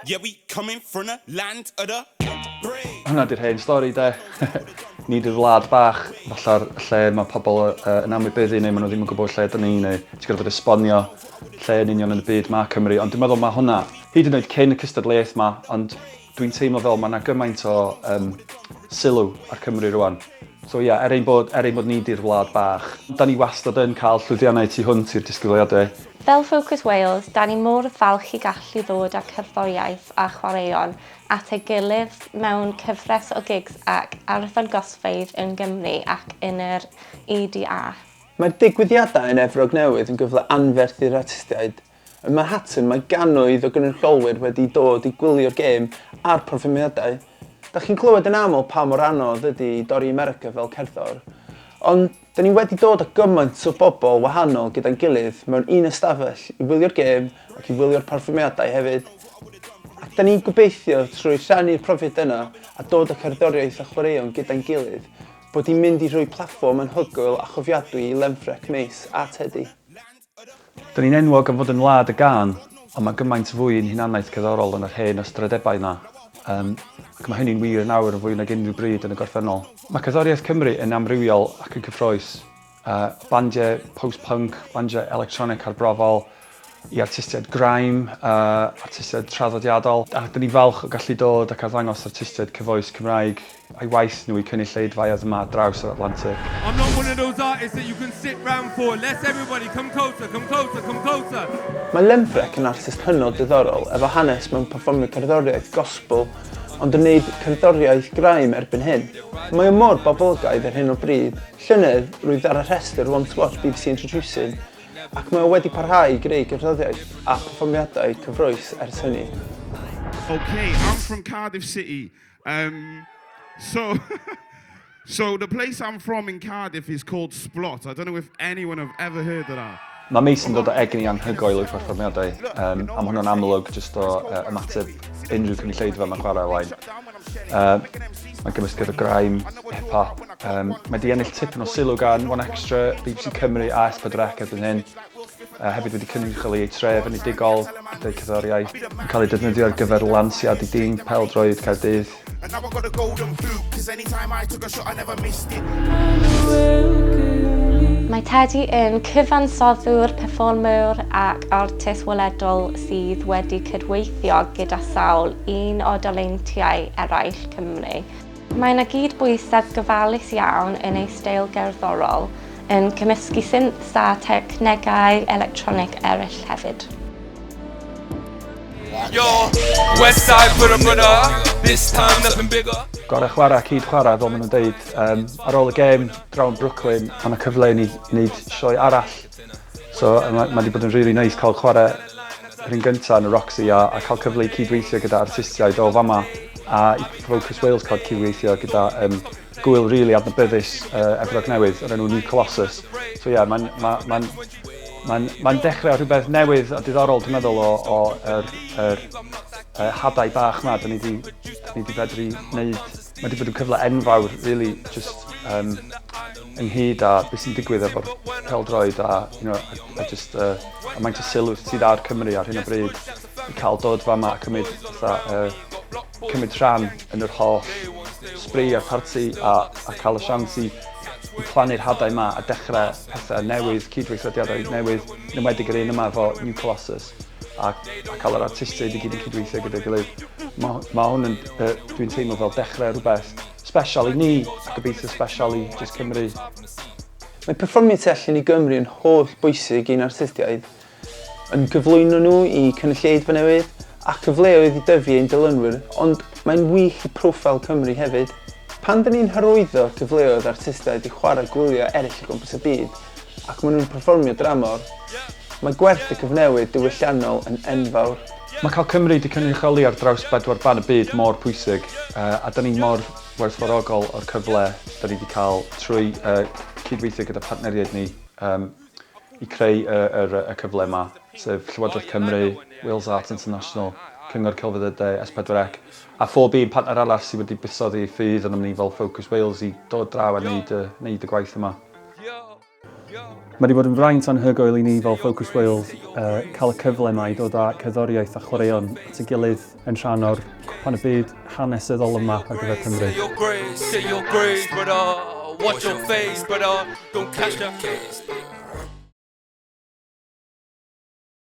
Yeah we coming from the land of the brave. Hwnna 'di'r hen stori 'de. Ni 'di'r wlad bach falla'r lle mae pobl uh, yn anwybyddu neu maen nhw ddim yn gwybod lle 'dyn ni neu ti'n gorfod esbonio lle yn union yn y byd mae Cymru ond dwi'n meddwl mae hwnna hyd yn oed cyn y cystadleuaeth 'ma ond dwi'n teimlo fel mae 'na gymaint o um, sylw ar Cymru rwan. So ia, er ein bod, er ein bod ni 'di'r wlad bach, da ni wastad yn cael llwyddiannau tu hwnt i'r disgwyliadau. Fel Focus Wales, da ni mor falch i gallu ddod â cerddoriaeth a chwaraeon at ei gilydd mewn cyfres o gigs ac arddangosfeydd yng Nghymru ac yn yr UDA. Mae'r digwyddiadau yn Efrog Newydd yn gyfle anferth i'r artistiaid. Ym Manhattan mae gannoedd o gynrychiolwyr wedi dod i gwylio'r gêm a'r perfformiadau. Dach chi'n clywed yn aml pa mor anodd ydy i dorri America fel cerddor, ond 'da ni wedi dod â gymaint o bobl wahanol gyda'n gilydd mewn un ystafell i wylio'r gêm ac i wylio'r perfformiadau hefyd. Ac 'da ni'n gobeithio trwy rhannu'r profiad yna a dod â cerddoriaeth a chwaraeon gyda'n gilydd bod hi'n mynd i rhoi platfform anhygoel a chofiadwy i Lemfreck, Mace a Teddy. Dyn ni'n enwog am fod yn wlad y gân, ond mae gymaint fwy i'n hunaniaeth cerddorol yn yr hen ystrydebau 'na. Yym, ac mae hynny'n wir nawr yn fwy nag unrhyw bryd yn y gorffennol. Mae cerddoriaeth Cymru yn amrywiol ac yn cyffrous. Uh, bandiau post-punk, bandiau electronic arbrofol, i artistiaid grime, uh, artistiaid traddodiadol. A dyn ni'n falch o gallu dod ac arddangos artistiaid cyfoes Cymraeg a'i waith nhw i cynulleidfaoedd yma ar draws yr Atlantic. I'm not one of those artists that you can sit round for. Let's everybody come closer, come closer, come closer. Mae Lemfreck yn artist hynod diddorol efo hanes mewn perfformio cerddoriaeth gospel ond yn neud cerddoriaeth grime erbyn hyn. Mae o mor boblogaidd ar hyn o bryd. Llynedd, roedd ar y rhestr One to Watch BBC Introducing ac mae o wedi parhau i greu gerddoriaeth a pherfformiadau cyffrous ers hynny. Okay, I'm from Cardiff City. Um, so, so the place I'm from in Cardiff is called Splott. I don't know if anyone have ever heard of that. Mae Mason yn dod â egni anhygoel i'w pherfformiadau, um, a mae hwnna'n amlwg jyst o uh, ymateb unrhyw cynulleidfa mae'n chwarae o flaen. Uh, mae'n gymysgedd o grime, hip-hop. Um, mae di ennill tipyn o sylw gan One Extra, BBC Cymru a S4C erbyn hyn. Uh, hefyd wedi cynrychioli ei tref yn udigol gyda'i cerddoriaeth. Yn cael ei defnyddio ar gyfer lansiad i dîm pêl-droed Caerdydd. And now I got a golden boot, cause anytime I took a shot I never missed it. Mae Teddy yn cyfansoddwr, perfformiwr ac artist weledol sydd wedi cydweithio gyda sawl un o daleintiau eraill Cymru. Mae yna gyd-bwysedd gofalus iawn yn ei steil gerddorol, yn cymysgu synths a technegau electronig eraill hefyd. Yo, West Side brother brother, this time nothing bigger. Gorau chwarae, cyd chwarae, fel maen nhw'n deud. Um, ar ôl y gêm, draw yn Brooklyn, mae yna cyfle i ni wneud sioe arall. So mae ma wedi bod yn really nice cael chwarae yr un gyntaf yn y Roxy a, a cael cyfle i cydweithio gyda artistiaid o fama a i Focus Wales cael cydweithio gyda um, gwyl really adnabyddus uh, Efrog Newydd o'r enw New Colossus. So ie, yeah, mae'n ma, ma, ma, ma dechrau rhywbeth newydd a diddorol, dwi'n meddwl, o, o yr, yr, uh, hadau bach ma, da ni di, da ni di fedru wneud. Mae wedi bod yn cyfle enfawr, really, just um, ynghyd â beth sy'n digwydd efo'r pêl-droed a, you know, a, a just, uh, a maint o sylw sydd ar Cymru ar hyn o bryd i cael dod fama a cymryd, fatha, uh, cymryd rhan yn yr holl sbri a'r parti a, a cael y siawns i, i plannu'r hadau yma a dechrau pethau newydd, cydweithrediadau newydd, yn enwedig yr un yma efo New Colossus a, a cael yr artistiaid i gyd yn cydweithio gyda'i gilydd. Mae, ma hwn yn, uh, dwi'n teimlo fel dechrau rhywbeth special i ni a gobeithio special i just Cymru. Mae perfformiad tu allan i Gymru yn holl bwysig i'n artistiaid. yn cyflwyno nhw i cynulleidfa newydd a chyfleoedd i dyfu ein dilynwyr, ond mae'n wych i proffil Cymru hefyd. Pan dyn ni'n hyrwyddo cyfleoedd artistiaid i chwarae gwyliau eraill o gwmpas y byd ac maen nhw'n perfformio dramor, mae gwerth y cyfnewid diwylliannol yn enfawr. Mae cael Cymru 'di cynrychioli ar draws bedwar ban y byd mor pwysig, a 'da ni mor werthfawrogol o'r cyfle 'da ni 'di cael trwy cydweithio gyda partneriaid ni. I creu y yr y cyfle yma, sef Llywodraeth Cymru, Wales Arts International, Cyngor Celfyddydau, S4C, a phob un partner arall sydd wedi buddsoddi eu ffydd ynom ni fel Focus Wales i dod draw a wneud y, wneud y gwaith yma. Mae wedi bod yn fraint anhygoel i ni fel Focus Wales cael y cyfle yma i dod â cerddoriaeth a chwaraeon at ei gilydd yn rhan o'r Cwpan y Byd hanesyddol yma ar gyfer Cymru. Say your grace, say your grace, brother. Watch your face, brother. Don't catch the case.